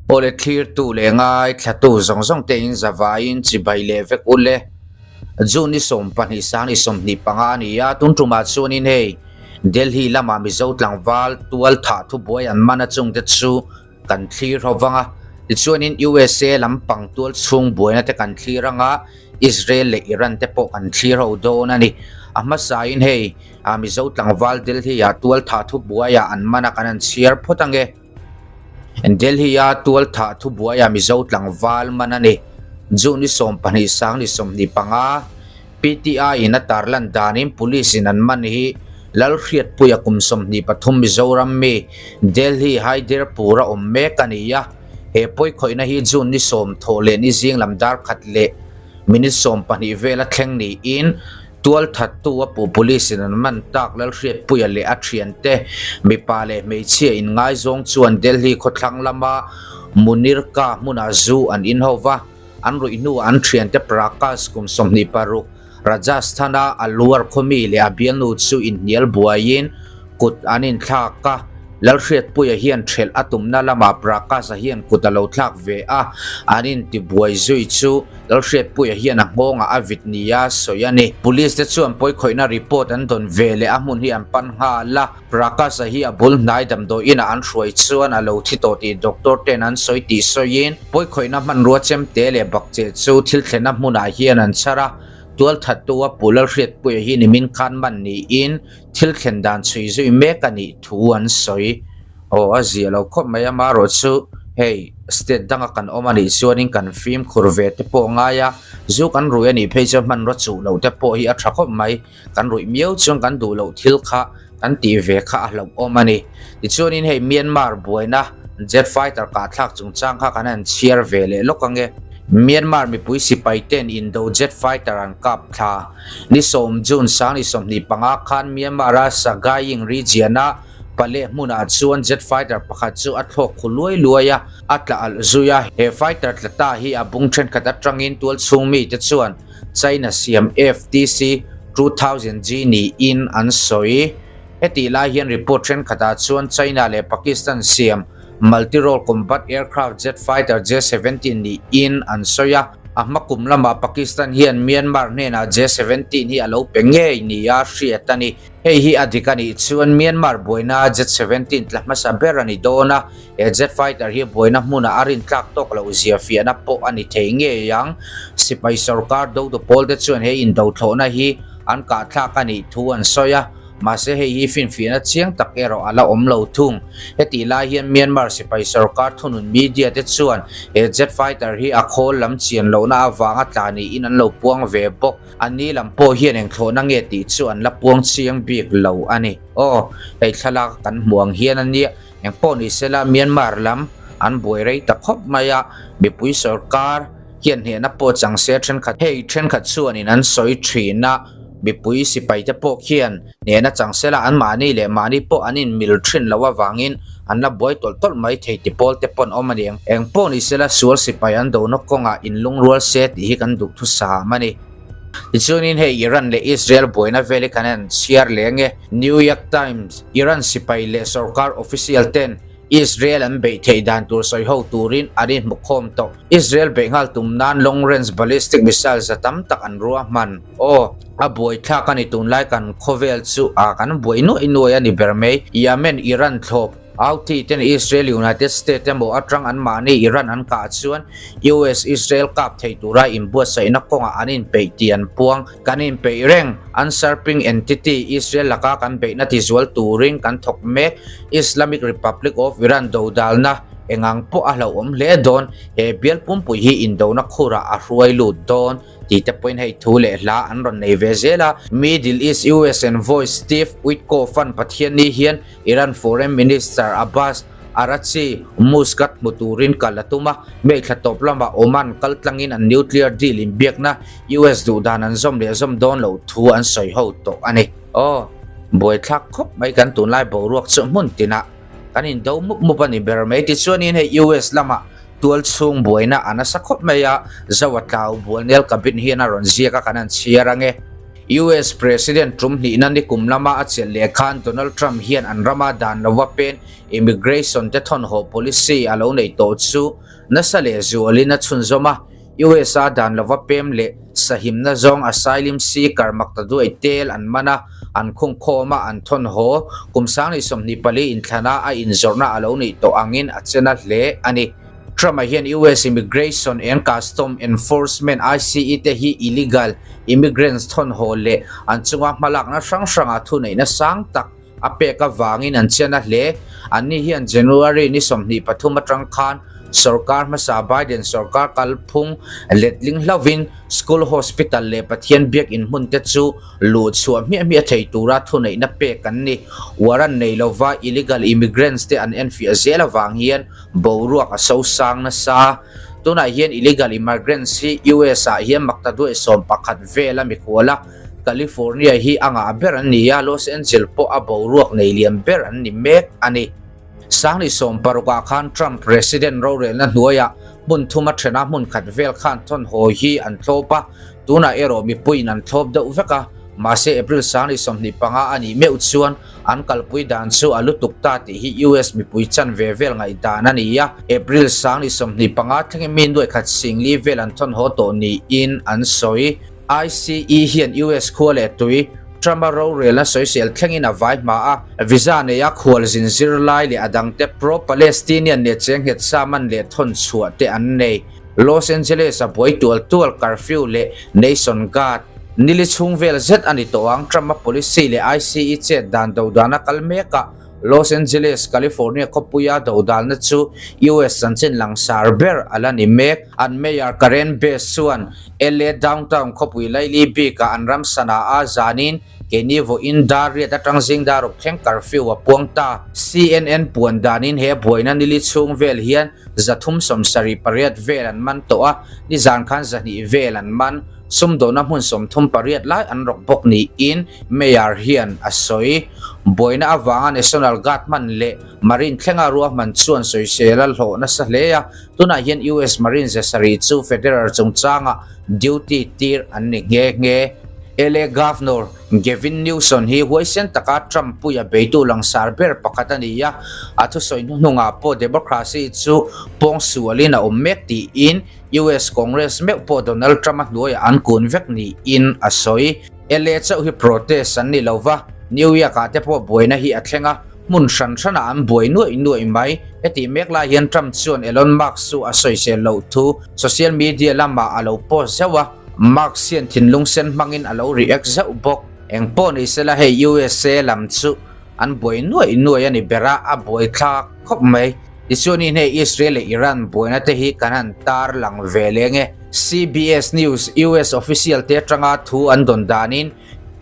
Awle thlirtu leh ngaithlatu zawng zawng te in zavaiin chibai leh vek u le. June ni 12 sang ni 25 a ni a, tun tumah chuanin hei Delhi lama Mizo tlangval tual thah thubuai an man a chungte chu kan thlir ho vang a. Tichuanin USA lampang tual chhung buaina te kan thlir ang a, Israel leh Iran te pawh kan thlir ho dawn a ni. A hmasain hei Mizo tlangval Delhi-ah tual thah thubuaiah an man a kan han chhiar phawt ang e. Delhi-a tual thah thubuaiah Mizo tlangval man a ni. June ni 12 sang ni 25, PTI in a tarlan danin Police in an man hi Lalhriatpuia kum 23 Mizoram mi Delhi Haiderpur a awm mek a ni a, he pawikhawihna hi June ni sawm thawh leh ni zing lam dar khat leh minute 12 vela thleng niin tualthattu a puh Police in an man tak Lalhriatpuia leh a thiante mipa leh hmeichhia inngaizawng chuan Delhi khawthlang lama Munirka hmunah zu an in ho va. An ruih hnuah an thiante Prakash kum 26, Rajasthan-a Alwar khawmi leh a bialnu chu inhnial buaiin kut an inthlak a. Lalhriatpuia hian thelh a tumna lamah Prakash-a hian kut a lo thlak ve a, an intibuai zui chu Lalhriatpuia hian a nghawngah a vit nia sawi a ni. Police te chuan pawikhawihna report an dawn ve leh a hmun hi an pan nghal a. Prakash-a hi a bul hnai damdawi inah an hruai chuan a lo thi tawh tih doctor ten an sawi tih sawiin pawikhawihna hmanrua chemte leh bakcheh chu thil thlenna hmunah hian an chhar a, tualthattu a pu Lalhriatpuia hi nimin khan man niin thil thlen dan chhui zui mek a nih thu an sawi. Aw a zia lo khawp mai amarawh chu hei state danga kan awm a nih chuanin kan fimkhur ve te pawh ngai a, zu kan rui a nih phei chuan hmanrua chuh loh te pawh hi a tha khawp mai. Kan ruih miau chuan kan duh loh thil kha kan tih ve kha a hlauhawm a ni. Tichuanin hei Myanmar buaina jet fighter kahthlak chungchang kha kan han chhiar ve leh lawk ang e. Myanmar mipui sipai ten Indo jet fighter an kap thla. Ni sawm June sang ni 25 khan Myanmar-a Sagaing region-a Pale hmunah chuan jet fighter pakhat chu a thlawk khu luai luai a, a tla alh zui a. He fighter tla ta hi a bung thenkhat atangin tualchhung mite chuan China siam FTC 2000G niin an sawi. Hetih lai hian report thenkhatah chuan China leh Pakistan siam multi-role combat aircraft jet fighter J-17 niin an sawi a. A hma kum lamah Pakistan hian Myanmar hnenah J-17 hi a lo pe ngei nia hriat a ni. Hei hi a dik a nih chuan Myanmar buaina J-17 tla hmasa ber a ni dawn a. He jet fighter hi buaina hmunah a rintlak tawk loh zia fiahna pawh a ni thei ngei ang. Sipai sorkar dotu pawlte chuan he indothlawhna hi an kahthlak a nih thu an sawi a, mahse hei hi finfiahna chiang tak erawh a la awm lo thung. Hetih lai hian Myanmar sipai sorkar thunun media te chuan he jet fighter hi a khawl lam chian lohna avanga tla niin an lo puang ve bawk. A ni lam pawh hian eng thlawhna nge tih chu an la puang chiang bik lo a ni. Aw, hei thlalak kan hmuh ang hian a nia. Engpawh ni sela Myanmar lam an buai rei ta khawp mai a, mipui sorkar hian hnehna pawh chang se thenkhat hei thenkhat chuanin an sawi thin a, mipui sipai te pawh khian hnehna chang sela anmahni leh mahni pawh an inmil thin loh avangin an la buai tawlh tawlh mai thei ti pawl te pawn awm a ni. Engpawh ni sela sual sipai an dohna kawngah inlungrual se tih hi kan duhthusam a ni. Tichuanin hei Iran leh Israel buaina vel hi kan han chhiar leh ange. New York Times, Iran sipai leh sorkar official ten Israel an beih theih dan tur sawi ho turin an inhmukhawm tawh. Israel beih nghal tum nan long range ballistic missile za tam tak an ruahman. Aw, a buaithlak a ni tunlai kan khawvel chu a kan buai nuaih nuaih a ni ber mai. Yemen, Iran thlawp. Houthi ten Israel United States emaw atang anmahni Iran an kah chuan US Israel kap thei tura inbuatsaihna kawngah an inpeih tih an puang. Kan inpeih reng, usurping entity Israel laka kan beihna tizual turin kan thawk mek. Islamic Republic of Iran dodalna engang pawh a hlauhawm hle dawn, he bial pumpui hi indona khurah a hruai lut dawn. Tih te pawhin hei thu leh hla an rawn nei ve zel a. Middle East US envoy Steve Witkoff-a'n Pathianni hian Iran Foreign Minister Abbas Araghchi Muscat hmu turin kal a tum a, May thla tawp lamah Oman kal tlangin an nuclear deal inbiakna US duhdan an zawm leh zawm dawn loh thu an sawi ho tawh a ni. Aw, buaithlak khawp mai kan tunlai boruak chu hmun tinah kan indo mup mup a ni ber mai. Tichuanin hei US lamah tual chhung buaina a nasa khawp mai a, Zo a tlau bualnel cabin hian a rawn ziak a kan han chhiar ange. US President tum hnihna nikum lama a chelh leh khan Donald Trump hian an rama dan lova pen immigration te thawnhaw policy a lo neih tawh chu nasa leh zualin a chhunzawm a. US-a dan lova pem leh sahimna zawng asylum seeker maktaduai tel an man a, an khungkhawm a, an thawnhaw kum 2024 inthlana a inzawrhna a lo neih tawh angin a che na hle a ni. Trump-a hian US Immigration and Custom Enforcement, ICE, te hi illegal immigrants thawnhaw leh an chunga hmalakna hrang hranga thuneihna sang tak a pek avangin an che na hle. Anni hian January ni 23 atang khan sorkar hmasa Biden sorkar kalphung letling hlauhin school, hospital leh Pathian biakinn hmun te chu luh chhuah hmiah hmiah thei tura thuneihna pek an ni. Warrant nei lova illegal immigrants te an enfiah zel avang hian boruak a so sang nasa. Tunah hian illegal immigrants hi US ah hian maktaduai 11 vel a mikhual a, California hi a ngah ber an ni a, Los Angeles pawh a boruak nei lian ber an ni mek a ni. 2016 ah khan Trump president rorelna hnuaiah hmun thum a then a, hmun khat vel khan thawnhaw hi an thlawp a, tunah erawh mipuiin an thlawp deuh vek a, mahse April 2025 a nih meuh chuan an kalpui dan chu a lutuk ta tih hi US mipui chanve vel ngaihdan a ni a, April 2025 thlengin mi nuai khat singli vel an thawnhaw tawh niin an sawi. ICE hian US khua leh tui, Trump-a rorelna sawisel thlengin a vai hma a, visa neia khualzin zirlai leh a dangte pro-Palestinian leh chenghet sa man leh thawn chhuah te an nei. Los Angeles-a buai tual tual curfew leh Nation Guard nili chhung vel zet a ni tawh ang. Trump-a policy leh ICE chet dan dodana kal mekah Los Angeles, California khawpuia dodalna chu US chanchin langsar ber a la ni mek. An Mayor Karen Bass chuan LA downtown khawpui laili bikah an ram sana a zanin keini vawiin dar riat atang zing dar ruk thleng curfew a puang ta. CNN puan danin he buaina nili chhung vel hian 378 vel an man tawh a, nizan khan 200 vel an man. Sumdawhna hmun 38 lai an rawk bawk niin Mayor hian a sawi. Buaina avanga National Guard hman leh Marine thlenga ruahman chuan sawisel a hlawh nasa hle a, tunah hian US Marine 700 chu Federal chungchanga duty tir an ni nghe nghe. LA Governor Gavin Newsom hi huaisen taka Trump puia beitu langsar ber pakhat a ni a, a thusawi hnuhnungah pawh democracy chu pawngsualin a awm mek tiin US Congress meuh pawh Donald Trump a hnuaiah an kun vek niin a sawi. LA chauh hi protest an ni lo va, New York ah te pawh buaina hi a thleng a, hmun hran hranah an buai nuaih nuaih mai. Hetih mek lai hian Trump chuan Elon Musk chu a sawisel loh thu social media lamah a lo post zeuh a, Musk hian thinlung sen hmangin a lo react zeuh bawk. Engpawh ni sela hei USA lam chu an buai nuaih nuaih a ni ber a, a buaithlak khawp mai. Tichuanin hei Israel leh Iran buaina te hi kan han tar lang ve leng e. CBS News, US official te atanga thu an dawn danin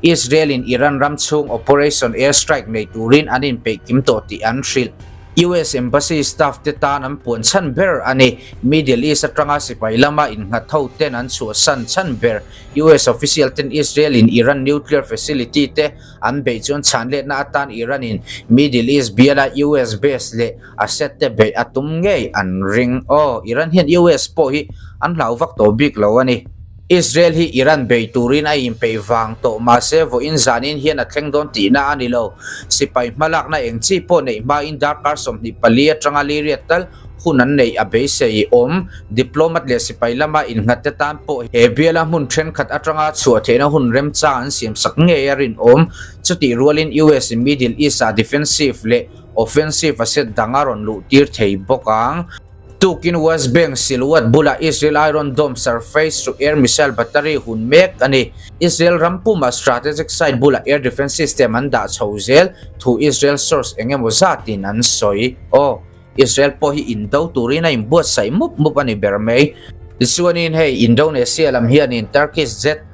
Israel in Iran ram chhung operation air strike nei turin an inpeih kim tawh tih an hrilh. US Embassy staff te tan an puan chhan ber a ni. Middle East atanga sipai lama innghat ho ten an chhuahsan chhan ber. US official ten Israel in Iran nuclear facility te An beih chuan chhanletna atan Iran-in Middle East biala US base leh asset te beih a tum ngei an ring. Aw, Iran hian US pawh hi an hlau vak tawh bik lo a ni. Israel hi Iran bei turin a inpeih vang tawh mahse vawiin zanin hian a thleng dawn tihna a ni lo. Sipai hmalakna eng chi pawh neih hmain darkar 24 atanga liriat tal hun an neih a beisei awm. Diplomat leh sipai lama innghatte tan pawh he biala hmun thenkhat atanga chhuah theihna hun remchang an siamsak ngei a rinawm. Chutih rualin US in Middle East-ah defensive leh offensive asset dang a rawn luh tir thei bawk ang. Tukin West Bank Silwad bulah Israel Iron Dome surface to air missile battery hun mek a ni. Israel ram pumah strategic site bulah air defense system an dah chho zel thu Israel source eng emaw zatin an sawi. Aw. Israel pawh hi indo turin a inbuatsaih mup mup a ni ber mai. Tichuanin hei Indonesia lam hianin Turkish jet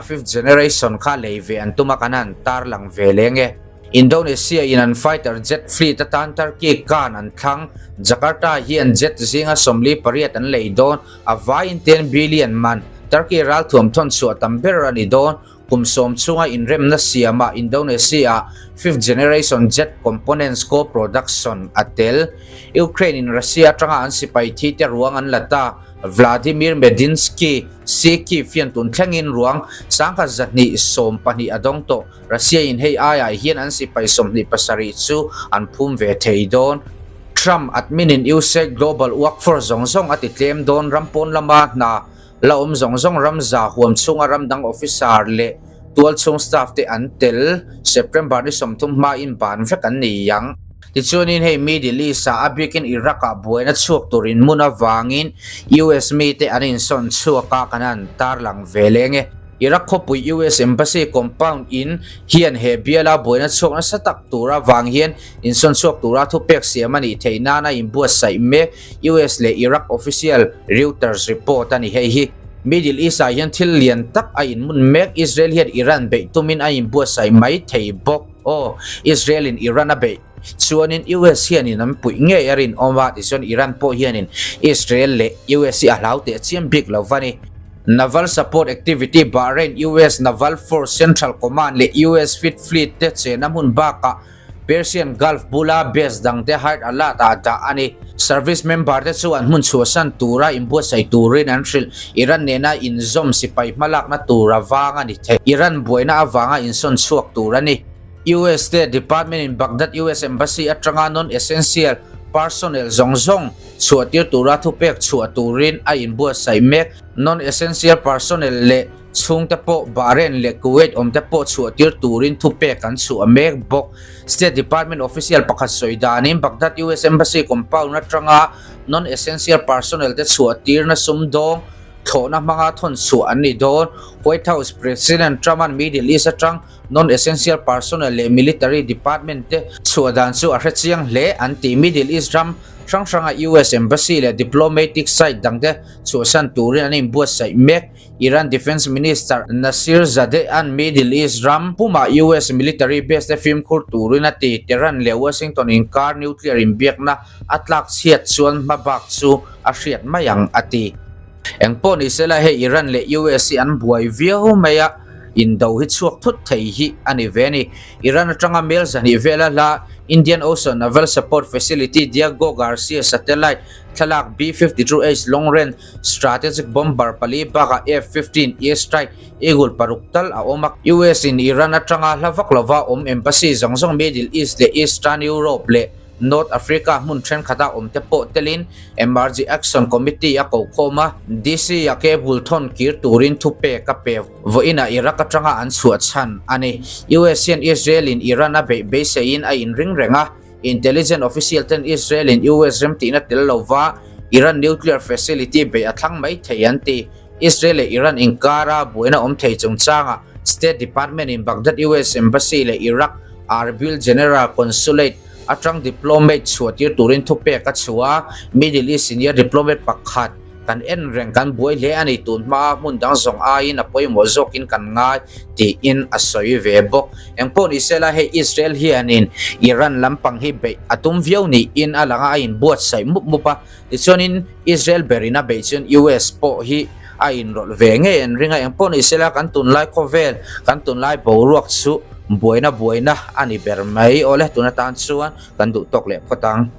fifth generation kha lei ve an tum a kan han tarlang ve leng e. Indonesia in an fighter jet fleet atan Turkey kan an thlang. Jakarta hian jet zinga 48 an lei dawn, a vaiin 10 billion man Turkey ralthuam thawn chhuah tam ber a ni dawn. Kum sawm chhunga inremna siamah Indonesia-ah fifth generation jet components co-production a tel. Ukraine-in Russia atanga an sipai thi te ruang an la ta. Vladimir Medinsky, si Kyiv hian tun thlengin ruang 1212 a dawng tawh. Russia-in hei aiah hian an sipai 27 chu an phum ve thei dawn. Trump admin-in usa global workforce zawng zawng a ti tlem dawn ram pawn lama hna La awm zawng zawng ramza huam chhunga ram dang officer leh tual chhung staff te an tel. September ni 30 hmain ban vek an ni ang. Tichuanin hei Middle East ah a bikin Iraq ah buaina chhuak tur inhmun avangin US mite an insawn chhuak a kan han tarlang ve leng e. Iraq khawpui US Embassy compound in hian he biala buaina chhuak nasa tak tur avang hian insawn chhuak tura thupek siam a nih theih nan a inbuatsaih mek. US leh Iraq official Reuters report a ni hei hi. Middle East ah hian thil lian tak a inmun mek, Israel hian Iran beih tumin a inbuatsaih mai thei bawk. Aw, Israel in Iran a beih chuanin US hianin an puih ngei a rinawm a, tichuan Iran pawh hianin Israel leh US hi a hlau teh chiam bik lo va ni. Naval Support Activity Bahrain US Naval Force Central Command leh US Fifth Fleet te chena hmun bakah Persian Gulf bula base dangte high alert ah dah a ni. Service member te chu an hmun chhuahsan tura inbuatsaih turin an hrilh. Iran nena inzawm sipai hmalakna tur avang a ni thei. Iran buaina avanga insawn chhuak tur a ni. US State Department in Baghdad US Embassy atanga non-essential personnel zawng zawng chhuahtir tura thupek chhuah turin a inbuatsaih mek. Non-essential personnel leh Chhungte pawh Bahrain leh Kuwait awmte pawh chhuahtir turin thupek an chhuah mek bawk. State Department official pakhat sawi danin Baghdad US Embassy compound atanga non-essential personnel te chhuahtirna sumdawng thlawhna hmanga thawn chhuah an ni dawn. White House President Trump-a'n Middle East atang non-essential personnel leh military department te chhuah dan chu a hrechiang hle an ti. Middle East ram hrang hranga US Embassy leh diplomatic site dangte chhuahsan turin an inbuatsaih mek. Iran Defence Minister Nasir Zadeh-a'n Middle East ram pumah US military base te fimkhur turin a ti. Tehran leh Washington inkar nuclear inbiakna a tlak chhiat chuan hmabak chu a hriat mai ang a ti. Engpawh ni sela hei Iran leh US hi an buai viau mai a, indo hi chhuak thut thei hi a ni ve a ni. Iran atanga mel 200 vela hla Indian Ocean Naval Support Facility Diego Garcia satellite thlalak B-52H Long Range Strategic Bomber pali bakah F-15 Air Strike Eagle paruk tal a awm a. US in Iran atanga hla vak lova awm embassy zawng zawng Middle East leh Eastern Europe leh North Africa hmun thenkhatah awm te pawh telin Emergency Action Committee a kokhawm a, DC a cable thawn kir turin thupek a pe. Vawiinah Iraq atanga an chhuah chhan a ni. US hian Israel in Iran a beih beiseiin a inring reng a. Intelligence official ten Israel in US remtihna tel lova Iran nuclear facility beih a thlang mai thei an ti. Israel leh Iran inkara buaina awm thei chungchangah State Department in Baghdad US Embassy leh Iraq Erbil General Consulate atang diplomat chhuahtir turin thupek a chhuah a, Middle East senior diplomat pakhat kan en reng kan buai hle a ni tun hmaa hmun dang zawng aiin a pawimawh zawkin kan ngai tiin a sawi ve bawk. Engpawh ni sela hei Israel hianin Iran lampang hi beih a tum viau niin a lang a, a inbuatsaih mup mup a, tichuanin Israel berin a beih chuan US pawh hi a inrawlh ve ngei an ring a, engpawh ni sela kan tunlai khawvel kan tunlai boruak chu buaina buaina a ni ber mai. Awle tun atan chuan kan duh tawk leh phawt ang.